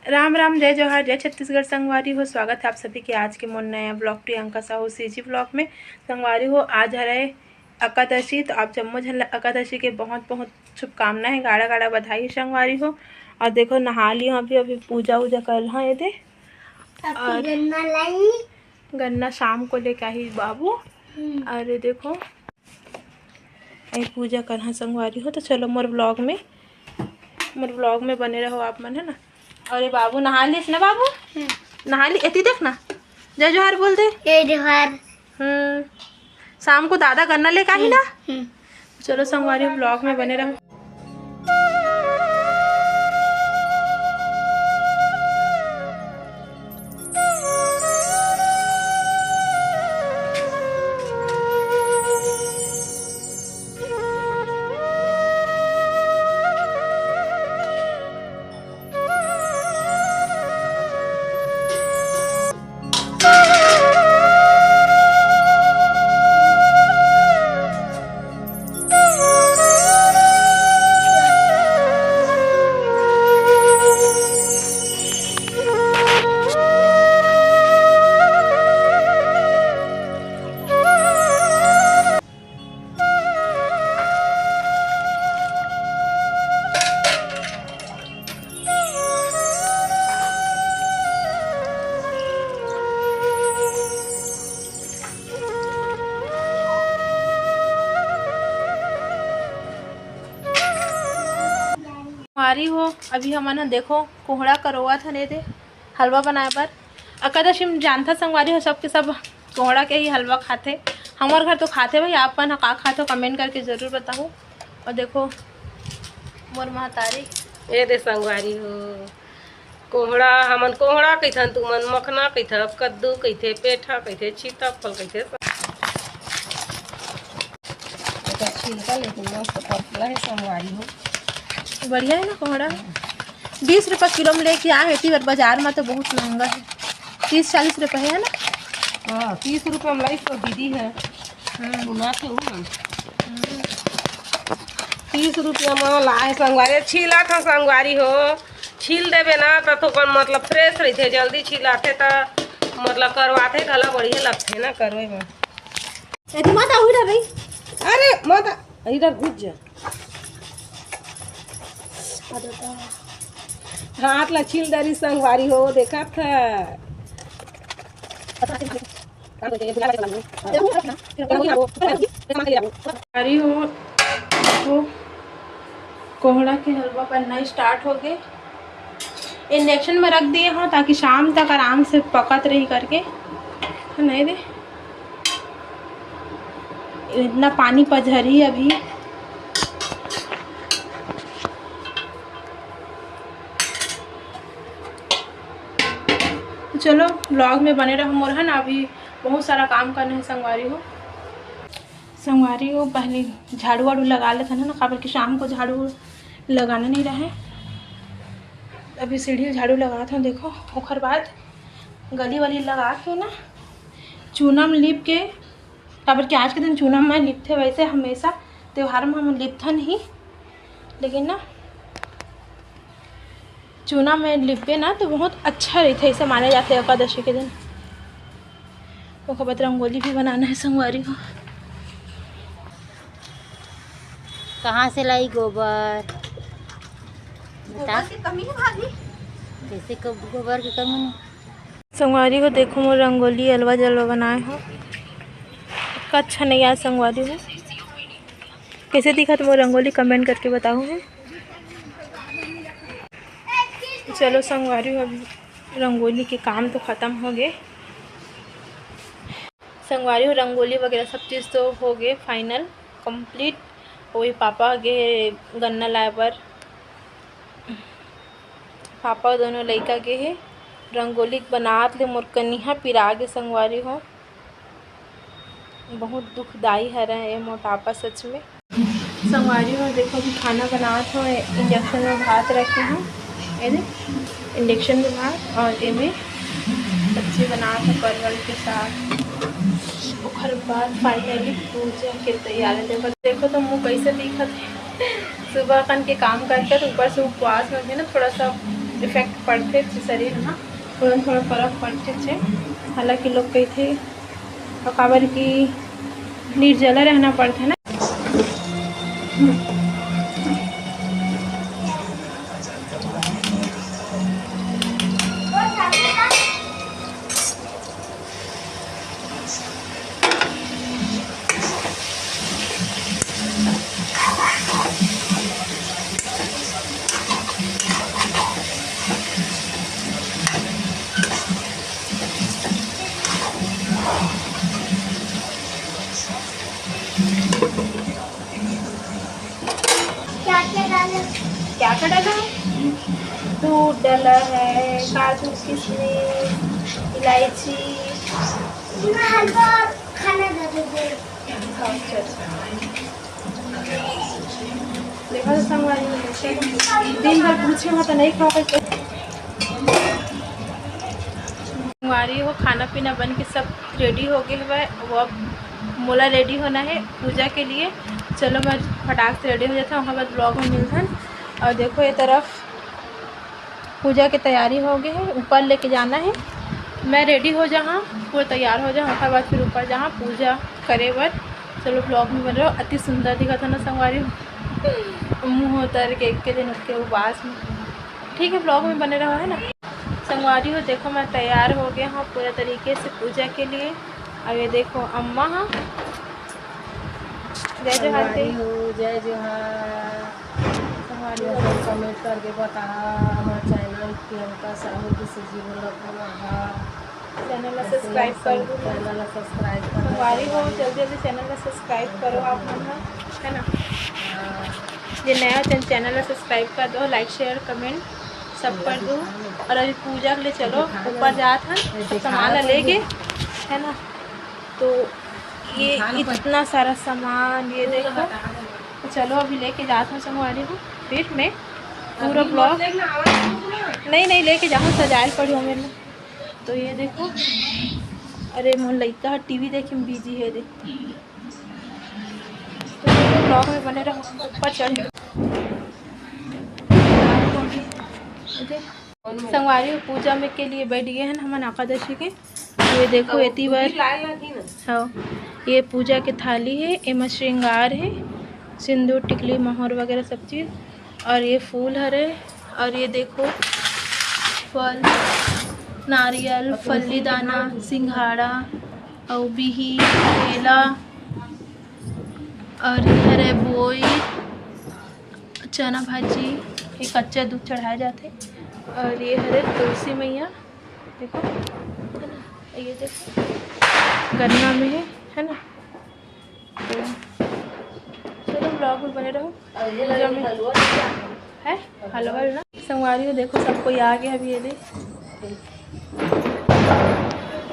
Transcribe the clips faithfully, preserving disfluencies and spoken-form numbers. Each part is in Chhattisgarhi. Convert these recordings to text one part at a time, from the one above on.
राम राम, जय जोहार, जय छत्तीसगढ़ संगवारी हो। स्वागत है आप सभी के आज के मोर नया vlog Priyanka Sahu CG vlog में। संगवारी हो, आज हरे एकादशी, तो आप जम्मो झन ल एकादशी के बहुत बहुत शुभकामना है, गाड़ा गाड़ा बधाई संगवारी हो। और देखो, नहा लियो अभी, अभी पूजा वूजा कर हाँ ये दे। अभी और गन्ना लाई। गन्ना शाम को लेके आही बाबू। हम्म। अरे देखो, ये पूजा करहा संगवारी हो। तो चलो मोर vlog में, मोर vlog में बने रहो आप मन, है ना। और ये बाबू नहा लिस ना बाबू? हम्म। नहा ली, एती देख ना, जय जोहार बोल दे। जय जोहार। हम्म, शाम को दादा गन्ना लेके आही ना। हम्म। चलो संगवारी, vlog में बने रहो। संगवारी हो, अभी हमन ह देखो कोहड़ा करोवत हन एदे हलवा बनाए बर। एकादशी में जानथा संगवारी हो, सबके सब कोहड़ा के ही हलवा खाथे। हमर घर तो खाथे भाई, आप मन ह का खाथो comment करके जरूर बताहू। और देखो मोर महतारी। ए दे संगवारी हो, कोहड़ा, हमन कोहड़ा कहिथन, तुमन मखना कहिथव, कद्दू कहिथे, पेठा कहिथे, सीताफल कहिथे। एकर छिलका लेकिन मस्त पतला है संगवारी हो। बढ़िया है ना कोहड़ा? बीस रुपया किलो में लेके आए हैं, एती बार बाजार में तो बहुत महंगा है, तीस चालीस रुपया है ना? हाँ, तीस रुपया में लाई तो दीदी है। हम्म। सुना थे वो ना। हम्म। तीस रुपया में लाए संगवारी, छीला था संगवारी हो। छील देबे ना त थोकन मतलब fresh रहिथे, जल्दी छिलाथे त मतलब करवाथे घला बढ़िया लगथे ना करवे में। एती मत आऊ इधर भाई। अरे मत आ, इधर घुस जा। हाथ ला छील दरी संगवारी हो, देखत है। अरे हो, हो, कोहड़ा के हलवा बनना start हो गए। Induction में रख दिए हो ताकि शाम तक आराम से पकत रही करके, है नहीं रे? इतना पानी पझरी अभी। तो चलो vlog में बने रहो मोर, है ना, अभी बहुत सारा काम करना है संगवारी हो। संगवारी हो, पहले झाड़ू वाड़ू लगा लेथन ना, काबर कि शाम को झाड़ू लगाना नहीं रहे। अभी सीढ़ी झाड़ू लगात हन, देखो, ओखर बाद गली वाली लगा के ना चूना में लिप के, काबर कि आज के दिन चूना में लिपथे, वैसे हमेशा त्योहार में हम लिपथन ही, लेकिन ना चूना में लिपबे ना तो बहुत अच्छा रहिथे, ऐसे माने जाथे एकादशी के दिन। ओकर बाद रंगोली भी बनाना है संगवारी हो। कहाँ से लाई गोबर? बता। गोबर के कमी है भाभी। कैसे क-, गोबर की कमी नहीं? संगवारी हो, देखो मोर रंगोली अलवा जलवा बनाए हो, इतना अच्छा नहीं आया संगवारी हो। कैसे दिखत मोर रंगोली, comment करके बताओ है। चलो संगवारी हो, अब रंगोली के काम तो खत्म हो गए। संगवारी हो, रंगोली वगैरह सब चीज़ तो हो गए final, complete। वही पापा गे गन्ना लाए बर, पापा दोनों लइका गे हे। रंगोली बनात ले मोर कनिहा पिरा गे संगवारी हो। बहुत दुखदाई हरय ये मोटापा सच में। संगवारी हो, देखो अभी खाना बनात हो, induction में भात रखे हो, ये दे, induction में भात, और एमे सब्जी बनात हो परवल के साग। ओकर बाद finally पूजा के तैयारी। देखो, देखो तो मुँह कैसे दिखत है। सुबह कन के काम करके तो ऊपर से उपवास में भी ना थोड़ा सा इफेक्ट पड़थे शरीर में, थोड़ा थोड़ा फर्क पड़थे। हालांकि लोग कहथे, काबर कि निर्जला रहना पड़थे ना। क्या क्या डाला? क्या क्या डाला है? दूध डाला है, काजू, किशमिश, इलायची। हलवा खाना दे दे। अच्छा, अच्छा। देखा तो संगवारी हो, दिन भर पूछे हो तो नहीं खा पाते। संगवारी हो, खाना पीना बन के सब रेडी हो गए हवय। वो अब मोला रेडी होना है पूजा के लिए। चलो, मैं फटाक से रेडी हो जाता हूँ, ओकर बाद ब्लॉग में मिलथन। और देखो, ये तरफ पूजा के तैयारी हो गए है, ऊपर लेके जाना है। मैं रेडी हो जाहा, पूरा तैयार हो जाहा, ओकर बाद फिर ऊपर जाहा पूजा करे बर। चलो, ब्लॉग में बने रहो। अति सुंदर दिखत है ना संगवारी हो। मुँह उतर के एक के दिन उसके उबास में। ठीक है, ब्लॉग में बने रहो, है ना। संगवारी हो, देखो, मैं तैयार हो गया हूँ पूरा तरीके से पूजा के लिए। अब ये देखो, अम्मा हाँ, जय जोहार संगवारी हो, जय जोहार। संगवारी हो, कमेंट करके बताहा, हमारे चैनल प्रियंका साहू की सीजी बोला बनाहा। चैनल ला सब्सक्राइब कर दो। चैनल ला सब्सक्राइब कर दो। संगवारी हो, जल्दी जल्दी चैनल ला सब्सक्राइब करो आप मन ह, है ना। हाँ। जे नया चैन-, चैनल ला सब्सक्राइब कर दो, लाइक, शेयर, कमेंट सब कर दो। और अभी पूजा के लिए चलो, ऊपर जात हन, सब सामान ला लेके, है ना। तो ये इतना सारा सामान, ये देखो। तो चलो, अभी लेके जात हूँ संगवारी हो, फिर मैं पूरा ब्लॉग, नहीं, नहीं, लेके जाऊँ, सजायल पड़ी हो मेरे। तो ये देखो, अरे, मोर लइका ह टीवी देखे में बिजी है रे। तो चलो, ब्लॉग में बने रहो, ऊपर चढ़। संगवारी हो, पूजा में के लिए बैठ गए हैं हमन एकादशी के। ये देखो, एती बर, हाँ, ये पूजा के थाली है, एमा श्रृंगार है, सिंदूर, टिकली, मोहर वगैरह सब चीज। और ये फूल हरे, और ये देखो, फल, नारियल, फल्ली दाना, सिंघाड़ा, अउ बिही, केला, और ये हरे बोई, चना भाजी, ये कच्चा दूध चढ़ाए जाथे, और ये हरे तुलसी मैया, देखो, है ना, ये देखो, गन्ना में है, है ना। तो चलो, ब्लॉग में बने रहो। पूजा में है हलवा ना। संगवारी हो, देखो, सब कोई आ गया अभी, ये दे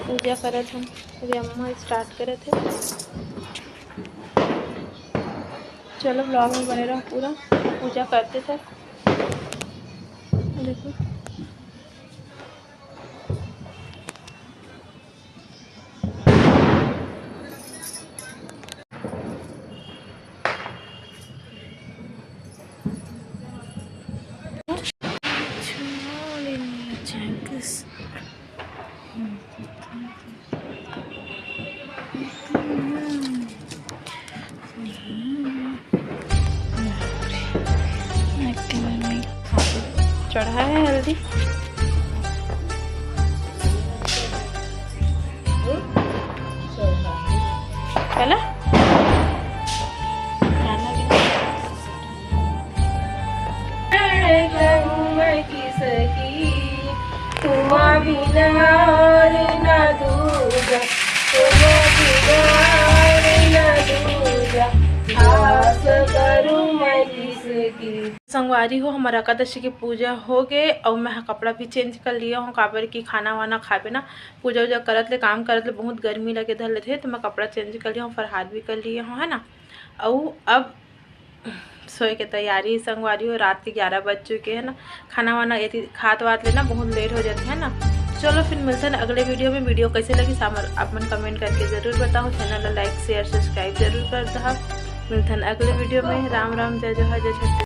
पूजा करत हम। अभी अम्मा स्टार्ट करत है। चलो, ब्लॉग में बने रहो पूरा, पूजा करते थे। देखो, चढ़ा है हल्दी। चला? कहूँ मैं किसकी, तुमा बिना और ना दूजा, तुमा बिना और ना दूजा, आस करूँ मैं किसकी। संगवारी हो, हमर एकादशी के पूजा हो गे अउ मैं ह कपड़ा भी चेंज कर लिया हूँ, काबर कि खाना वाना खाबे ना, पूजा उजा करत ले, काम करत ले बहुत गर्मी लगे धर लेथे, तो मैं कपड़ा चेंज कर लिया हूँ, फरहार भी कर लिया हूँ, है ना। अउ अब सोए के तैयारी संगवारी हो, रात के ग्यारह बज चुके हैं ना। खाना वाना यदि खात वात लेना बहुत लेट हो जाते हैं ना। चलो फिर मिलते हैं अगले वीडियो में। वीडियो कैसे लगी सामर आप मन कमेंट करके जरूर बताओ। चैनल ला लाइक शेयर सब्सक्राइब जरूर कर दहा। मिलते हैं अगले वीडियो में। राम राम, जय जोहार, जय छत्तीसगढ़।